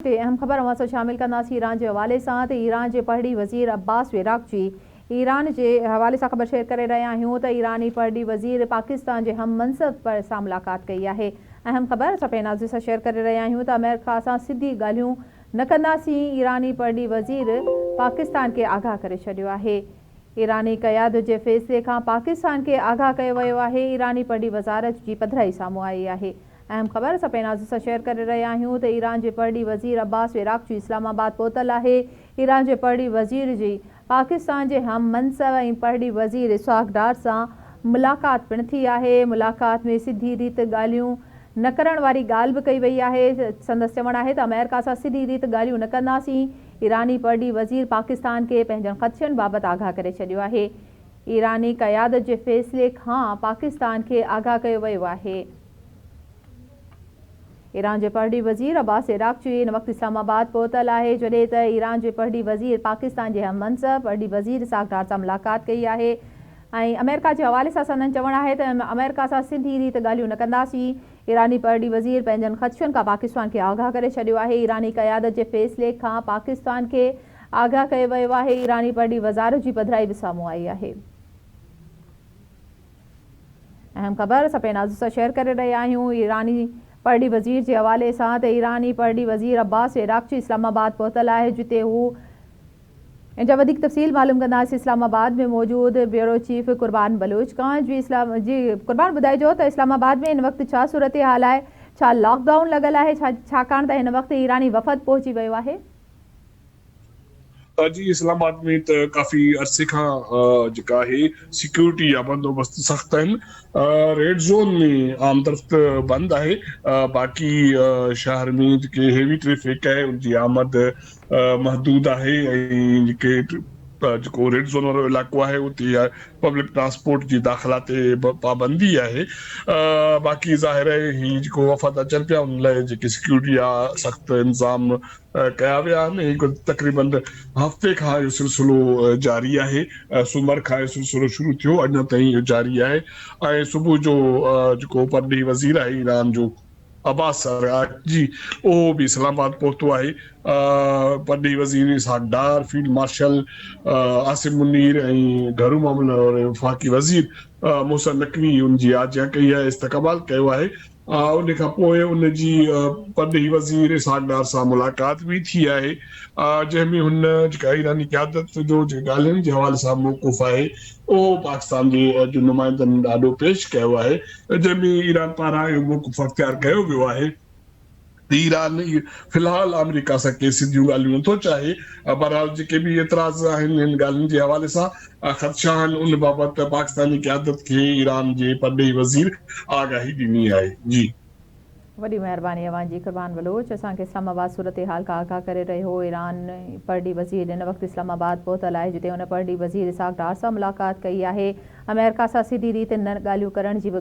تي اهم خبر اوهان سان شامل ڪنداسين ايران جي حوالي سان ته ايران جي پرڏيهي وزير عباس عراقچي ايران جي حوالي سان خبر شيئر ڪري رهيا آهيون ته ايراني پرڏيهي وزير پاڪستان جي هم منصب سان ملاقات ڪئي آهي اهم خبر اسان پنهنجي سان شيئر ڪري رهيا آهيون ته آمريڪا سان سڌي ڳالهيون نه ڪنداسين ايراني پرڏيهي وزير پاڪستان کي آگاهه ڪري ڇڏيو آهي ايراني قيادت جي فيصلي کان پاڪستان کي آگاهه ڪيو ويو آهي ايراني پرڏيهي وزارت جي پڌرائي سامهون آئي آهي اهم خبر اسان پينازي سان شيئر ڪري رهيا آهيون ته ايران جي پرڏيهي وزير عباس عراقچي اسلام آباد پهتل آهي، ايران جي پرڏيهي وزير جي پاڪستان جي هم منصب ۽ پرڏيهي وزير اسحاق ڊار سان ملاقات پڻ ٿي آهي، ملاقات ۾ سڌي ريت ڳالهيون نه ڪرڻ واري ڳالهه به ڪئي وئي آهي، سندس چوڻ آهي ته آمريڪا سان سڌي ريت ڳالهيون نه ڪنداسين، ايراني پرڏيهي وزير پاڪستان کي پنهنجن خدشن بابت آگاهه ڪري ڇڏيو آهي، ايراني قيادت جي فيصلي کان پاڪستان کي آگاهه ڪيو ويو آهي. ايران جي پرڏيهي وزير عباس عراقچي هن وقت اسلام آباد پهتل آهي، جڏهن ته ايران جي پرڏيهي وزير پاڪستان جي هم منصب پرڏيهي وزير اسحاق ڊار سان ملاقات ڪئي آهي ۽ آمريڪا جي حوالي سان سندن چوڻ آهي ته آمريڪا سان سڌي ريت ڳالهيون نه ڪنداسين. ايراني پرڏيهي وزير پنهنجن خدشن کان پاڪستان کي آگاهه ڪري ڇڏيو آهي. ايراني قيادت جي فيصلي کان پاڪستان کي آگاهه ڪيو ويو آهي، ايراني پرڏيهي وزارت جي پڌرائي به سامهون آئي آهي. اهم خبر اسان پنهنجي سان شيئر ڪري رهيا آهيون ايراني پرڏيهي وزير جي حوالي سان ته ايراني پرڏيهي وزير عباس عراقچي اسلام آباد پهتل آهي جتي هو ان جا وڌيڪ تفصيل معلوم ڪنداسين اسلام آباد ۾ موجود بيورو چيف قربان بلوچ کان جي اسلام جي قربان ٻڌائجو ته اسلام آباد ۾ هن وقت ڇا صورتحال آهي ڇا لاڪ ڊائون لڳل آهي ڇا ڇاڪاڻ ته هن وقت ايراني وفد پهچي ويو آهي. جي اسلام آباد ۾ ته ڪافي عرصي کان جيڪا آهي سيڪيورٽي جا بندوبست سخت آهن ريڊ زون ۾ آمدرفت بند آهي باقي شهر ۾ جيڪي هيوي ٽريفڪ آهي ان جي آمد محدود آهي ۽ جيڪي جيڪو ريڊ زون وارو علائقو آهي اتي پبلڪ ٽرانسپورٽ جي داخلا تي به پابندي آهي باقي ظاهر آهي هي جيڪو وفد اچن پيا ان لاء جيڪي سيڪيورٽي جا سخت انتظام ڪيا ويا آهن هي تقريبن هفتي کان اهو سلسلو جاري آهي سومر کان اهو سلسلو شروع ٿيو اڃا تائين اهو جاري آهي ۽ صبح جو جيڪو پرڏيهي وزير آهي ايران جو عباس عراقچي اهو به اسلام آباد پهتو آهي پرڏيهي وزير اسحاق ڊار فيلڊ مارشل عاصم منير ۽ گهرو معاملن واري وفاقي وزير محسن نقوي ان جي آجيان ڪئي آهي استقبال ڪيو آهي ان کان پوء ان جي پرڏيهي وزير اسحاق ڊار سان ملاقات به ٿي آهي جنهن ۾ هن جيڪا ايراني قيادت جو جيڪا ڳالهين جي حوالي سان موقف آهي اهو پاڪستان جي جو نمائندن آڏو پيش ڪيو آهي جنهن ۾ ايران پاران اهو موقف اختيار ڪيو ويو آهي ته ايران في الحال آمريڪا سان ڪي سڌيون ڳالهيون نٿو چاهي بهرحال جيڪي به اعتراض آهن هن ڳالهين جي حوالي سان خدشا آهن ان بابت پاڪستاني قيادت کي ايران جي پرڏيهي وزير آگاهي ڏني آهي. جي. وڏي مهرباني اوهان جي قربان بلوچ اسان کي اسلام آباد صورتحال کان آگاهه ڪري رهيو هو ايران پرڏيهي وزير هن وقت اسلام آباد پهتل آهي جتي هن پرڏيهي وزير اسحاق ڊار سان ملاقات ڪئي آهي آمريڪا سان سڌي ريت نه ڳالهيون ڪرڻ جي به.